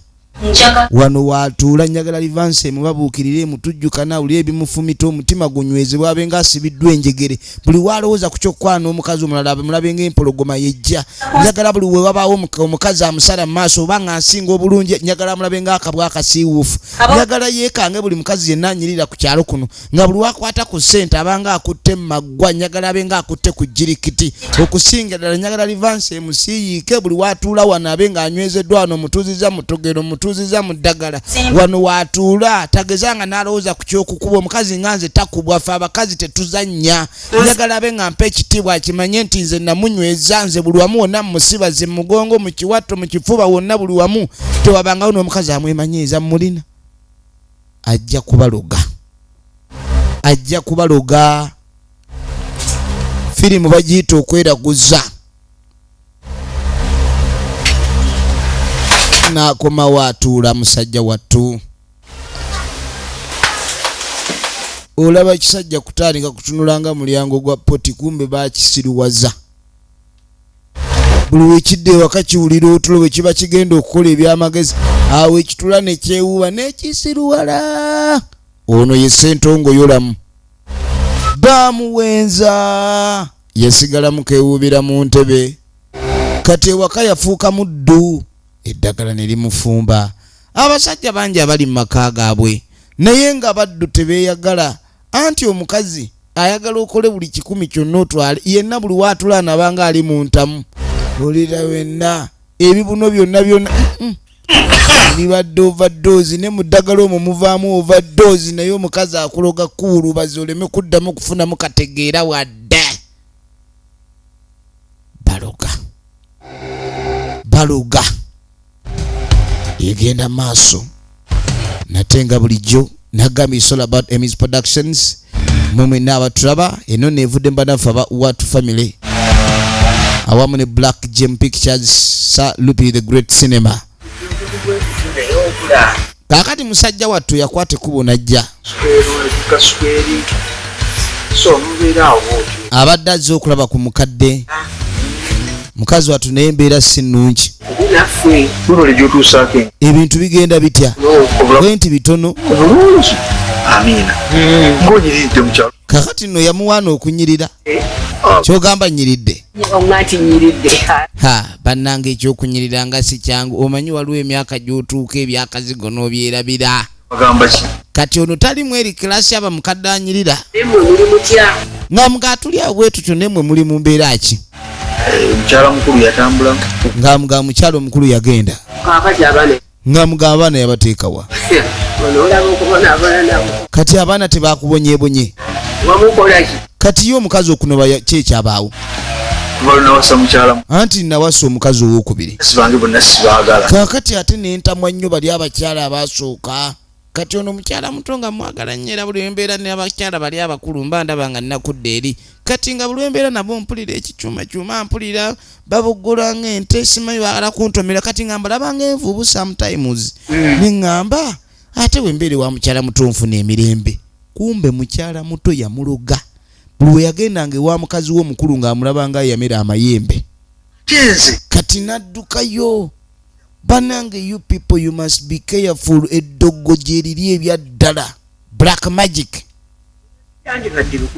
Wano watuula, njagala livansi emubabuukirire, emutujjukana, awulire ebimufumita, omutima gunywezebwa, abe nga asibiddwa enjegere. Buli walowooza ku kyokwana omukazi omulala mulabe ng'empologoma yejja. Njagala buli we wabaawo omukazi amusala mu maaso oba nga nsinga obulungi, njagala mulabe ng'akabwa akasiiwuufu. Njagala yeekange buli mukazi yenna anyirira ku kyalo kuno, nga buli wakwata ku ssente abanga akutte maggwa. Njagala abe nga akutte ku jirikiti. Okusinga ddala njagala livansi emusiiyiike, buli watuula wano abe ng'anywezeddwa. Wano mutuuziza mu togero, mutuuziza mu ddagala. Wano watuula tagezanga n'alowooza ku kyokukuba omukazi nga nze. Takubwa, ffe abakazi tetuzannya. Njagala abe nga mpa ekitiibwa, akimanye nti nze namunyweza. Nze buli wamu wonna mumusibaze, mu mugongo, mu kiwato, mu kifuba, wonna buli wamu tewabangawo n'omukazi amwemanyiiza. Mulina ajja kubaloga, ajja kubaloga. Firimu bagiyita Okweraguza. N'akomawo atuula. Musajja wattu, olaba kisajja kutandika kutunula nga mulyango gwa poti, kumbe bakisiruwaza. Buli wekidda ewaka kiwulira otulo. Bwe kiba kigenda okukola ebyamagezi, awo ekitula nekyewuuba nekisiruwala. Ono ye Sentongo Yolamu, bamuwenza, yasigalamu kewuubira mu ntebe. Kati ewaka yafuuka muddu, eddagala ne limufumba. Abasajja bangi abali mu maka gaabwe naye nga baddu, tebeeyagala. Anti omukazi ayagala okole buli kikumi kyonna otwale yenna. Buli waatula anabanga ali mu ntamu, olira wenna ebibuno byonna byonna libadde overdose. Ne mu ddagala omwo muvaamu overdose, naye omukazi akuloga kuwulubazi oleme kuddamu kufunamu kategeera wadde. Baloga, baloga. Egenda maaso nate nga bulijjo nagambye, it's all about Emmys Productions. Mwe mwenna abatulaba, eno neevudde mubanaffe aba Watu Family awamu ne Black Gem Pictures, Sir Lupi the Great Cinema. Kaakati musajja wattu yakwata ekkubo n'ajja. So mubeera awo otyo. Abadde azze okulaba ku mukadde. Mukazi wattu naye embeera si nnungi. Naffe webale gyotuusaako. Ebintu bigenda bitya? Bwe nti bitono. Obulungi, amiina, ng'onyiriridde mu kyalo. Kakati nno yamuwaana okunyirira. Kyogamba nyiridde? Oŋŋa nti nyiridde. Ha, bannange, ekyokunyirira nga si kyangu. Omanyi waliwo emyaka gy'otuuka ebyakazigo n'obyerabira. Bagamba ki? Kati ono talimu eri kilasi aba mukadde anyirira. Emmwe muli mutya? Nga mugatuli awo bwe tutyo, nemmwe muli mu mbeera ki? Mukyala mukulu yatambula. Nga muga mukyalo omukulu yagenda. Kaakati abaana? Nga muga abaana yabateekawa? Ono olaba okubonaabona nabo. Kati abaana tebakubonyebonye? Wamukola ki? Kati ye omukazi okunoba ki ekyabaawo? Balunawasa mukyala. Anti nawasa omukazi owokubiri. Sibange bonna sibaagala. Kaakati ate nentamwa nnyo bali abakyala abasooka. Kati ono mukyala muto nga mwagala nnyo, era buli embeera n'abakyala bali abakulu mba ndaba nga nnakudda eri. Kati nga buli embeera nabo mpulira ekikyumakyuma, mpulira baboggola ng'ente, simanyi baagala kuntomera. Kati nga mbalaba ng'envubu sometimes, neŋŋamba ate wembeere wa mukyala muto nfuna emirembe. Kumbe mukyala muto yamuloga. Buli we yagendanga ewa mukazi we omukulu ng'amulaba nga yamera amayembe. Nze Kati naddukayo. Banange, you people, you must be careful. Eddogo gye liri ebyaddala, black magic.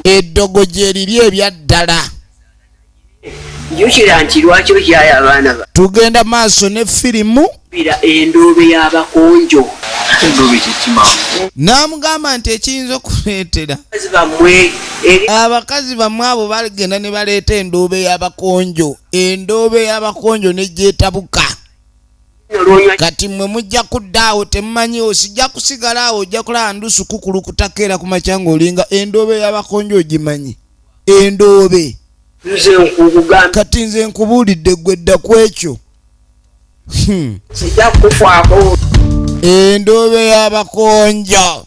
Eddogo gye liri ebyaddala. Jjukira nti lwaki okyaya abaana ba Tugenda maaso ne firimu. Bira endoobe y'abakonjo. Ate ndoobe kikimaamu? N'amugamba nti ekiyinza okuleetera Bakazi bammwe eri abakazi bammwe abo bagenda ne baleeta endoobe y'abakonjo, endoobe y'abakonjo nejetabuka. Olwonywa. Kati mmwe mujja kudda awo temumanyi, osijja kusigala awo, ojja kulaba ndusu kukulukutako ku makya ng'olinga endoobe y'abakonjo. Ogimanyi endoobe? Nze nkugamba. Kati nze nkubuulidde, gwe dda ku ekyo. Sijja kukufaako. Endoobe y'abakonjo.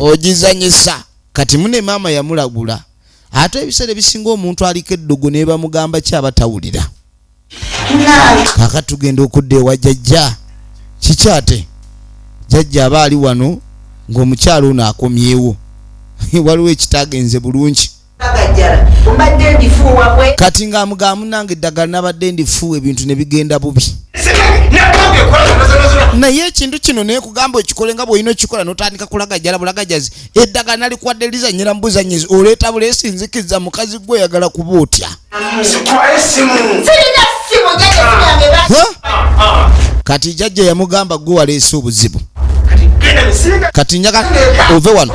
Ogizanyisa. Kati mune maama yamulagula. Ate ebiseera ebisinga omuntu aliko eddogo ne bamugamba ki abatawulira. Kaakati tugenda okudda ewa jjajja. Kiki ate? Jjajja aba ali wano ng'omukyalo ono akomyewo. Waliwo ekitaagenze bulungi. Kati ng'amugamba munnange eddagala nabadde ndifuuwa ebintu ne bigenda bubi. Naye ekintu kino nekugamba okikole nga bw'olina okikola n'otandika kulagajjala bulagajjazi. Eddagala nalikuwadde lizannyira mu buzannyizi oleeta buleesi nzikiza mukazi gwe oyagala kuba otya. Kati jjajja yamugamba gwe waleese obuzibu. Kati njagala ove wano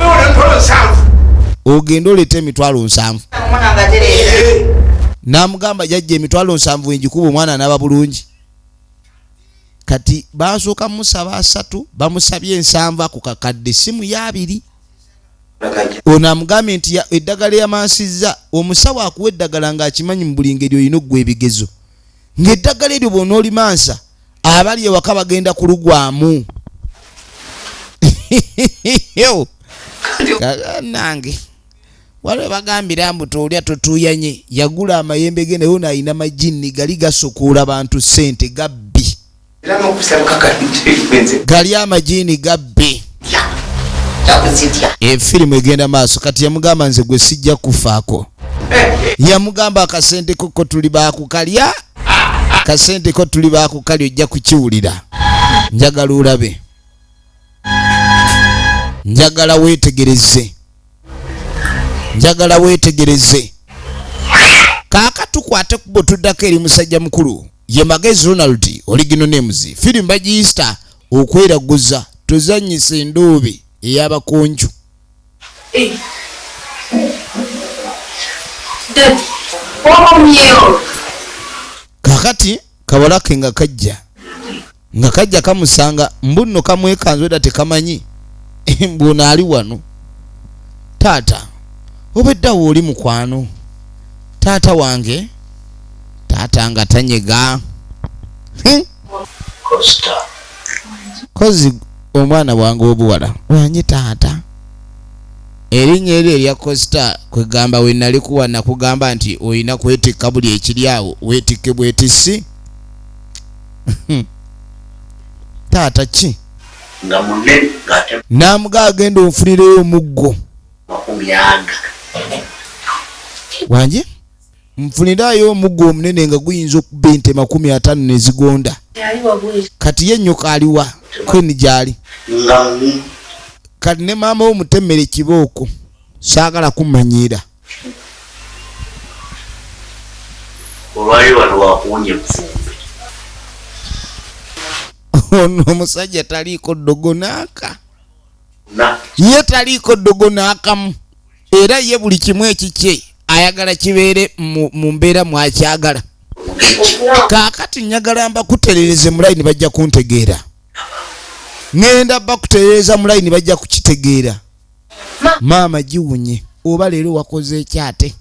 ogende oleete 700,000. N'amugamba jjajja 700,000 engikuba omwana anaaba bulungi. Kati basooka musaba 3 bamusabye 7 ku kakadde simu ya 2. Ono amugambye nti eddagala yamansizza omusawo akuwa eddagala ng'akimanyi mu buli ngeri olina oggwa ebigezo. Ng'eddagala eryo bw'onoolimansa abali ewaka bagenda kulugwamu. Nange waliwo bagambira mbu tolya totuuyanye. Yagula amayembe ge naye ono alina majinni gali gasokola bantu ssente gabbi. Gali amajini gabbi. Efirimu egenda maaso. Kati yamugamba nze gwe sijja kufaako. Yamugamba akasente ko tuli baakukalya. Kasente ko tuli baakukalya ojja kukiwulira. Njagala olabe. Njagala weetegereze. Njagala weetegereze. Kaaka tukwate kubo tuddako eri musajja mukulu. Ye Magezi Ronald original names. Firimu bagiyita okweraguza tuzannyisa enduubi ey'abakunju. Kakati kawalake nga kajja kamusanga mbu nno kamwekanze edda tekamanyi mbu ono ali wano. Taata obedda wooli mukwano. Taata wange taata nga tanyega. Kozi omwana wange obuwala wanyi taata. Erinnya eryo erya Costa kwegamba we nalikuwa nakugamba nti olina kwetikka buli ekiri awo weetikke bwetissi. Taata ki? N'amuga agenda onfunireyo omuggo. Wangi? Nfunirayo omuggo omunene nga guyinza okuba ente 50 ne zigonda. Kati ye nnyoka aliwa? Queen gy'ali. Kati ne maama wo mutemere kibooko. Saagala kummanyiira. Olwali wano wakuwunya evvumbe. Ono omusajja taliiko ddogo n'aka. Ye taliiko ddogo n'akamu. Era ye buli kimu ekikye ayagala kibeere mu mbeera mwakyagala. Kaakati njagala mbakuterereze mu layini bajja kuntegeera. Ngenda bakuterereza mu layini bajja kukitegeera. Maama giwunye oba leero wakoze ekyate.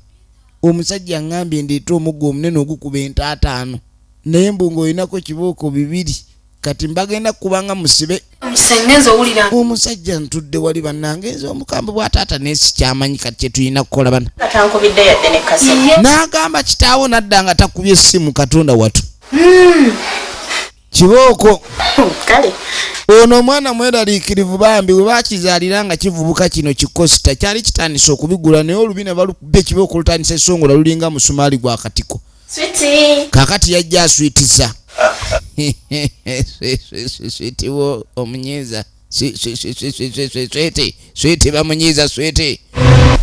Omusajja ngambye ndeete omuggo omunene ogukuba ente 5 naye mbu ng'olinako kibooko 2. Kati mbagenda kubanga musibe. Omusajja ntudde wali bannange nze omukambwe bwa taata naye sikyamanyi kati kye tulina kukola bana. N'agamba kitaawo n'adda nga takubye essimu Katonda watu. Kibooko. Ono omwana mweraliikirivu bambi we bakizaalira nga kivubuka kino kikosita kyali kitandise okubigula naye olubina balukubye ekibooko lutandise esongola lulinga musumaali gwa katiko. Kaakati yajja aswitiza. Switi wo omunyiiza. Switi. Switi bamunyiiza switi.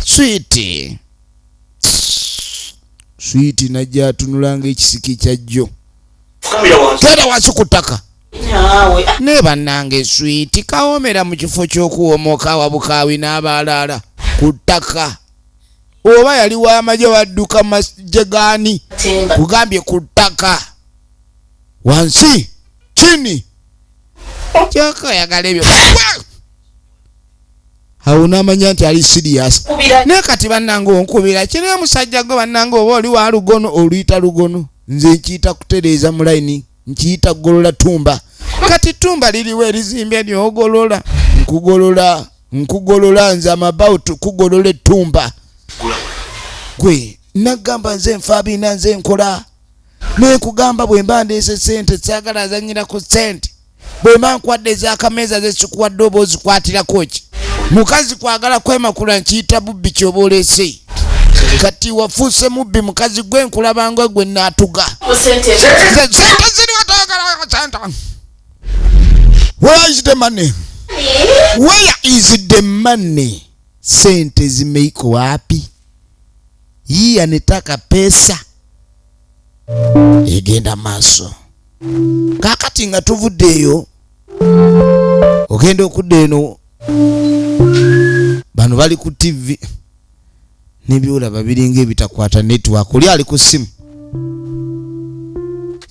Switi. Switi najja atunula ng'ekisiki kya jjo. Genda wansi ku ttaka. Ne bannange switi kawoomera mu kifo ky'okuwomoka wabukaawi n'abalaala ku ttaka. Oba yali w'amagye badduka majegaani. Kugambye ku ttaka. Wansi chini. Kyokka oyagala ebyo. Awo n'amanya nti ali serious. Naye kati bannange onkubira ki naye musajja gwe bannange oba oli wa lugono oluyita lugono. Nze nkiyita kutereeza mu layini, nkiyita kugolola tumba. Kati tumba liriwo erizimbye ly'ogolola. Nkugolola, Nkugolola nze, am about kugolola ettumba. Gwe nagamba nze nfaabiina, nze nkola, nekugamba bwe mba ndeese sente saagala azanyira ku sente. Bwe mba nkwadde ez'akameeza zesikuwadde oba ozikwatirako ki? Mukazi kwagala kwemakula nkiyita bubbi. Kyoba oleese kati wafuuse mubbi mukazi gwe, nkulabanga gwe naatuga. Sente. Sente ziriwo, toyagala sente. Where is the money? Where is the money? Sente zimeiko wapi? Hii anataka pesa. Egenda maaso. Kakati nga tuvudde eyo, ogenda okudda eno, bano bali ku TV nebyolaba biringa ebitakwata network. Oli ali ku ssimu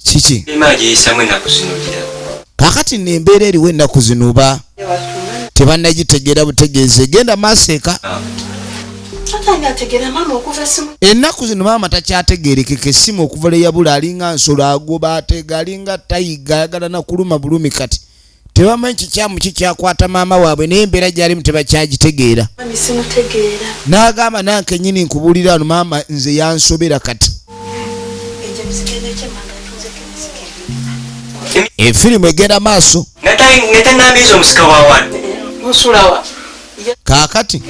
kiki? Ema gyeyisamu ennaku zino gira. Kakati nembeera eriwo ennaku zino oba tebannagitegeera butegeezi. Egenda maaso eka. Tatani ategeera maama okuva essimu. Ennaku zino maama takyategeerekeka. Essimu okuva lwe yabula alinga nsolo, agoba atega, alinga tayiga, ayagala nakuluma bulumi. Kati tebamanyi kikyamu kikyakwata maama waabwe, naye embeera gyalimu tebakyagitegeera. Mami simutegeera. N'agamba nanke nyini nkubuulira wano, maama nze yansobera kati. Egyo emizigo ekyemanga ntunzeko emizigo ebiri. Efirimu egenda maaso. Nga taŋŋambiza omusika wa wano. Musulawa. Kaakati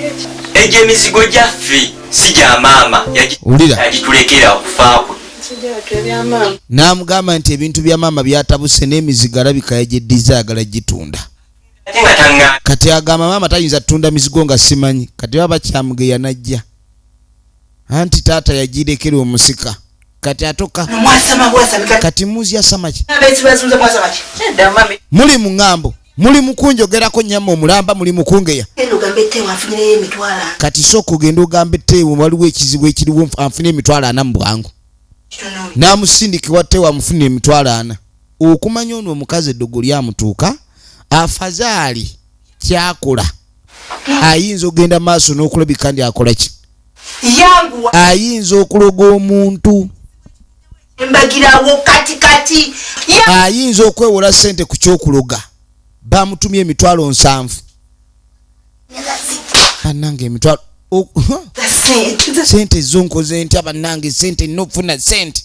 Egyo emizigo gyaffe, si gya maama. Wulira. Yagitulekera okufaakwe. Musajja wattu ebyamaama. N'amugamba nti ebintu bya maama byatabuse n'emizigo alabika yagyeddiza ayagala gitunda. Ate nga taŋŋambye. Kati agamba maama tayinza tunda mizigo nga simanyi. Kati baba bakyamugeya najja anti taata yagirekera omusika, kati atoka. Mwasama bwasami kati. Kati muzi yasamaki? Abeezi bazunza mwasama ki? Edda mami. Muli mu ŋŋambo, muli mu kunjogerako nnyama omulamba, muli mu kungeya. Genda ogambe etteewo anfunireyo 40,000. Kati sooka ogenda ogamba etteewo waliwo ekizibu ekiriwo, anfune 40,000 mu bwangu. Kitono. N'amusindika ewa tteewo amufunire 40,000. Okumanya ono omukazi eddogo lyamutuuka, afazaali kyakola ayinza okugenda maaso n'okulabika ndi akola ki? Yanguwa. Ayinza okuloga omuntu. Embagirawo kati kati. Ayinza okwewola ssente ku kyokuloga. Bamutumye 70,000, bannange, emitwalo Sente. Sente zo nkoze ntya bannange? Sente nina okufuna sente.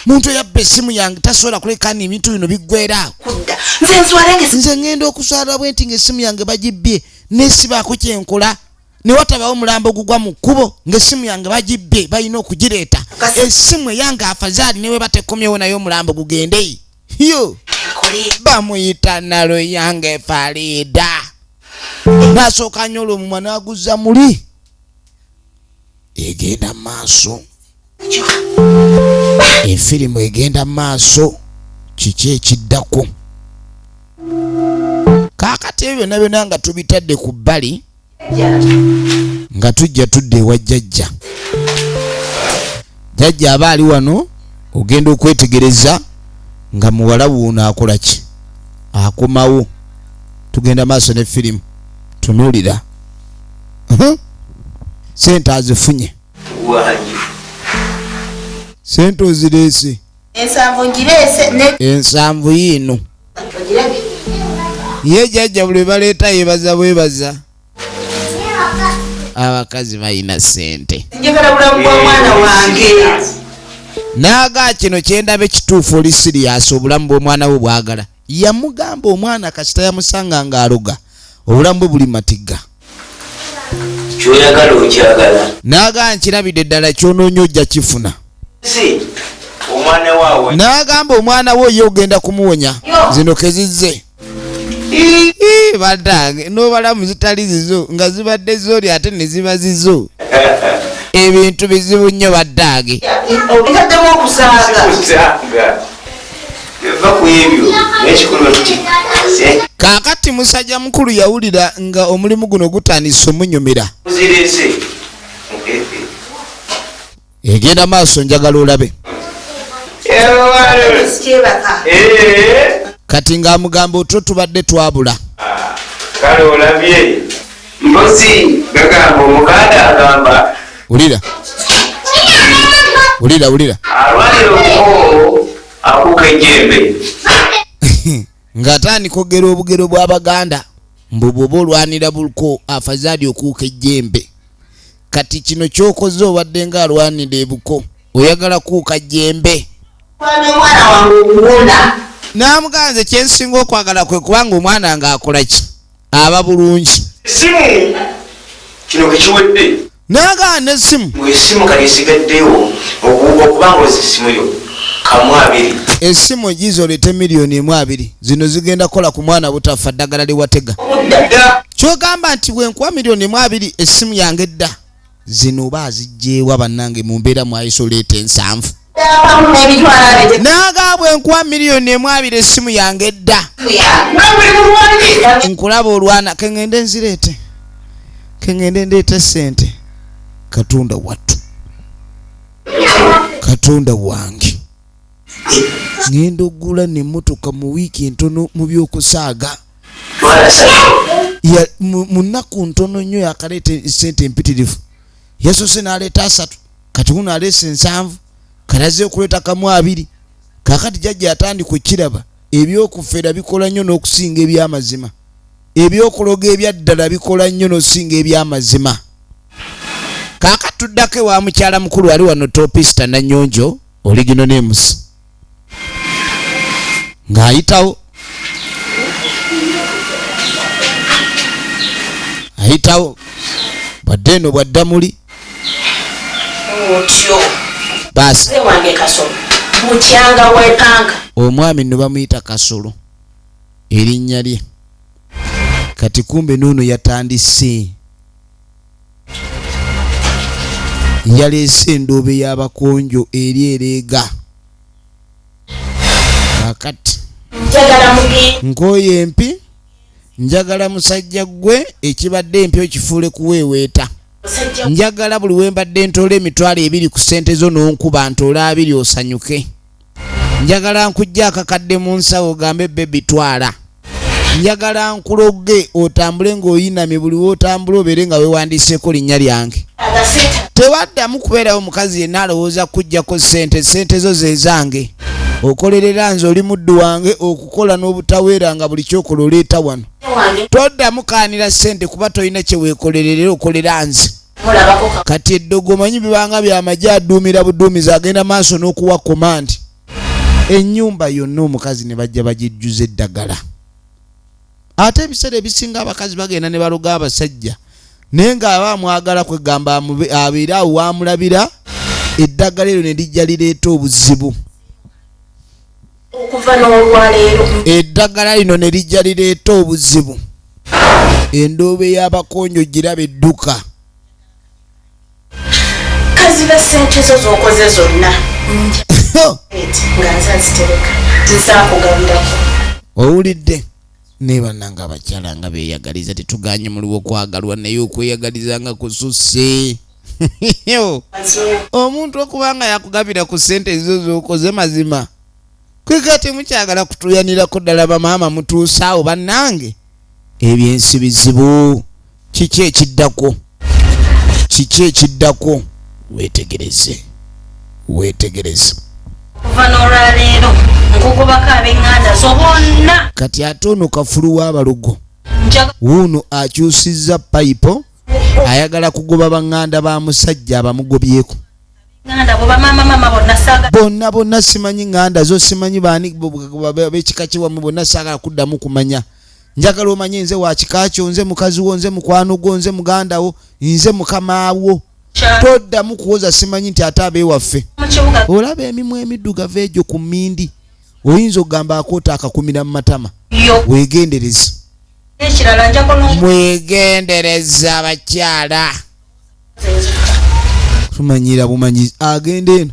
Muntu eyabba essimu yange tasobola kuleka ni ebintu bino biggwera. Kudda. Nze nswala nga Nze ŋŋenda okuswala bwe nti ng'essimu yange bagibbye, nesibaako kyenkola ne watabawo omulambo ogugwa mu kkubo ng'essimu yange bagibbye, balina okugireeta. Essimu eyange afazaali ne we batekomyewo naye omulambo gugende yo. Nkole. Bamuyita nalo yange Farida. Nasooka nyola omumwa n'aguzza muli. Egenda maaso efirimu, egenda maaso. Kiki ekiddako kaakati? Ebyo byonna byonna nga tubitadde ku bbali, nga tujja tudde ewa jjajja. Jjajja aba ali wano, ogenda okwetegereza nga muwala wuuno akola ki? Akomawo. Tugenda maaso ne firimu. Tunuulira. Sente azifunye. Wangi. Sente ozireese? 70 ngireese ne 70 yiino. Ogirabye. Ye jjajja buli baleeta yebaza bwebaza. Abakazi balina sente. Njagala bulamu bwa mwana wange. Naaga kino kyendaba ekituufu, oli serious, obulamu bw'omwana we bwagala. Yamugamba omwana kasita yamusanga ng'aloga, obulamu bwe buli matigga. Kyoyagala okyagala. Naaga nkirabidde ddala, kyonoonya ojja kifuna. Si omwana waawe. N'agamba omwana we ye ogenda kumuwonya. Zino kezizze. Ii, batange n'obalamu zitali zizo nga zibadde zooli ate ne ziba zizo. Ebintu bizibu nnyo baddaage. Obitaddemu okusaaga. Kusaaga eva ku ebyo n'ekikulu nti Kaakati musajja mukulu yawulira nga omulimu guno gutandise omunyumira. Zirese. Egenda maaso, njagala olabe. Sikyebaka. Kati ng'amugamba otwo tubadde twabula. Kale olabye mpozi gagamba omuganda agamba. Wulira, wulira, wulira. Alwalira omuko akuka ejjembe. Ng'atandika ogera obugero bw'Abaganda. Mbu bw'oba olwanira buko afazaali okuuka ejjembe. Kati kino ky'okoze obadde nga alwanira ebuko, oyagala kuuka jjembe. Omwana wange okuwona. N'amugamba nze kyensinga okwagala kwe kubanga omwana ng'akola ki, aba bulungi. Esimu kino kekiwedde. N'agamba n'essimu. Esimu kati esigaddewo okubanga ozi esimu yo kamu abiri. Essimu egiza oleete 20 miliyoni, zino zigenda kukola ku mwana butafa ddagala liwatega. Kyogamba nti bwenkuwa 20 miliyoni essimu yange dda, zino oba azigyewa? Bannange, mu mbeera mwayisa oleeta 70. Abamu n'emitwalo abiri. N'agamba bwenkuwa 20 miliyoni essimu yange dda. Nkulaba olwana, keŋŋende nzireete, keŋŋende ndeete sente. Katonda wattu, Katonda wange, ŋŋenda okugula nemmotoka mu wiiki entono mu byokusaaga. Mu nnaku ntono nnyo yakaleeta sente empitirivu. Yasoose n'aleeta 30, kati wuno aleese 70, kati azze okuleeta kamu abiri. Kakati jjajja yatandika okukiraba, ebyokufera bikola nnyo n'okusinga ebyamazima, ebyokuloga ebyaddala bikola nnyo n'okusinga ebyamazima. Kaakati tuddako ewa mukyala mukulu ali wano, Topista Nanyonjo oligino nemusi ng'ayitawo ayitawo, bwadde eno bwadda muli. Otyo. Baasi. Ze wange Kasolo bukyanga wepanka. Omwami nno bamuyita Kasolo erinnya lye. Kati kumbe noono yatandise, yaleese endoobe y'abakonjo eri ereega kakati. Njagala mugende. Nkooye empi, njagala musajja gwe ekibadde empi okifuule kuweeweeta. Musajja. Njagala buli wembadde ntoola 20,000 ku ssente zo n'onkuba ntoola 20 osanyuke. Njagala nkujja akakadde mu nsawo ogambe baby twala. Njagala nkuloge otambule ng'oyinamye, buli wootambula obeere nga weewandiiseeko linnya lyange. Agaseta. Tewaddamu kubeerawo mukazi yenna alowooza kujjako ssente. Ssente zo ze zange, okolerera nze, oli muddu wange, okukola n'obutaweera nga buli kyokola oleeta wano. Wange. Toddamu kaanira ssente kuba tolina kye weekolerera, era okolera nze. Mulabako ka. Kati eddogo manyi bibanga byamagye, aduumira buduumizi, agenda maaso n'okuwa command. Ennyumba yonna omukazi ne bajja bagijjuza eddagala. Ate ebiseera ebisinga abakazi bagenda ne baloga abasajja, naye ng'aba amwagala, kwegamba abeere awo wamulabira eddagala eryo ne lijja lireeta obuzibu. Okuva n'olwaleero. Eddagala lino ne lijja lireeta obuzibu. Endoobe y'abakonjo giraba edduka. Kaziba sente zo z'okoze zonna nga nze nzitereka, nzaakugabirako. Owulidde naye bannanga abakyala nga beeyagaliza, tetuganye muliwo okwagalwa, naye okweyagaliza nga kususse. Omuntu okuba nga yakugabira ku ssente ezo zokoze, mazima kweka temukyagala kutuyanirako ddala. Bamaama mutuuse awo bannange, ebyensi bizibu. Kiki ekiddako? Kiki ekiddako? Weetegereze, weetegereze. Okuva n'olwaleero nkugobako ab'eŋŋanda zo bonna. Kati ate ono kafulu w'abalugo. Njaga. Wuuno akyusizza payipo, ayagala kugoba baŋŋanda ba musajja abamugobyeko. Ŋŋanda bo bamaama maama bonna saaga. Bonna bonna, simanyi ŋŋanda zo, simanyi baani b'ekika kiwamu, bonna saagala kuddamu kumanya. Njagala omanye nze wa kika kyo, nze mukazi wo, nze mukwano gwo, nze muganda wo, nze mukamaawo. Toddamu kuwoza simanyi nti ate abeewaffe. Mu kibuga. Olaba emimwa emiddugavu egyo ku mmindi, oyinza okugamba akoota akakumira mu matama. Yo. Weegendereze. Ekirala njako. Mwegendereza abakyala, tumanyira bumanyi. Agenda eno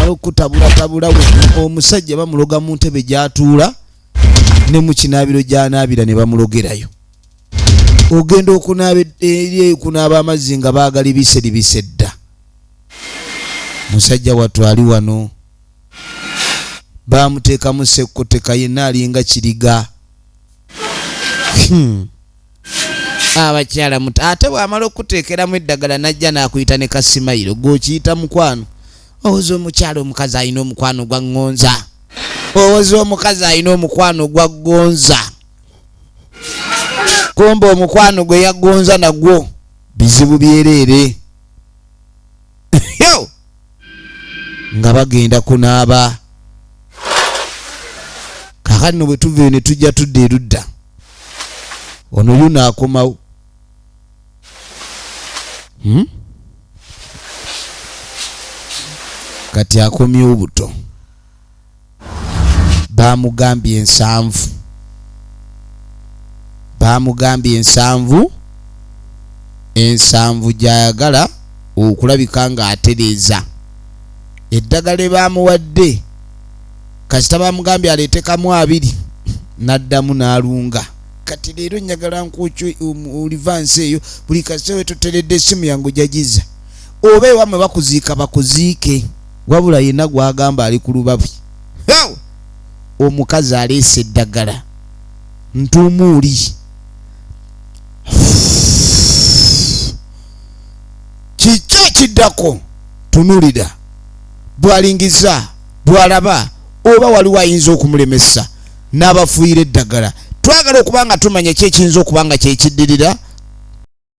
okutabulatabula, omusajja bamuloga mu ntebe gy'atuula ne mu kinaabiro gy'anaabira ne bamulogerayo. Ogenda okunaaba eri okunaaba amazzi nga baagalibise libise dda. Musajja wattu ali wano bamuteekamu sekkoteka, yenna alinga kiriga. Abakyala muto ate bw'amala okuteekeramu eddagala najja n'akuyita ne kasimayiro, gw'okiyita mukwano. Owoza omukyala omukazi alina omukwano gwa ŋŋonza, owoza omukazi alina omukwano gwa gonza. Kumbe omukwano gwe yagonza nagwo bizibu byereere. Yo! Nga bagenda kunaaba. Kaakati no bwe tuva eyo ne tujja tudda erudda, ono yuno akomawo. Kati akomyewo buto, bamugambye 7, bamugambye 7, 7 gy'ayagala okulabika ng'atereeza eddagala bamuwadde. Kasita bamugambye aleete kamu 2, n'addamu n'alunga. Kati leero njagala nkwokye olivansi eyo, buli kasita we toteredde essimu yange ojagiza, oba ewammwe bakuziika bakuziike, wabula yenna gw'agamba ali ku lubabi. Hew! Omukazi aleese eddagala ntuumuuli. Kiki ekiddako? Tunulira bw'alingiza, bw'alaba oba waliwo ayinza okumulemesa n'abafuuyira eddagala. Twagala okuba nga tumanya ki ekiyinza okuba nga kyekiddirira.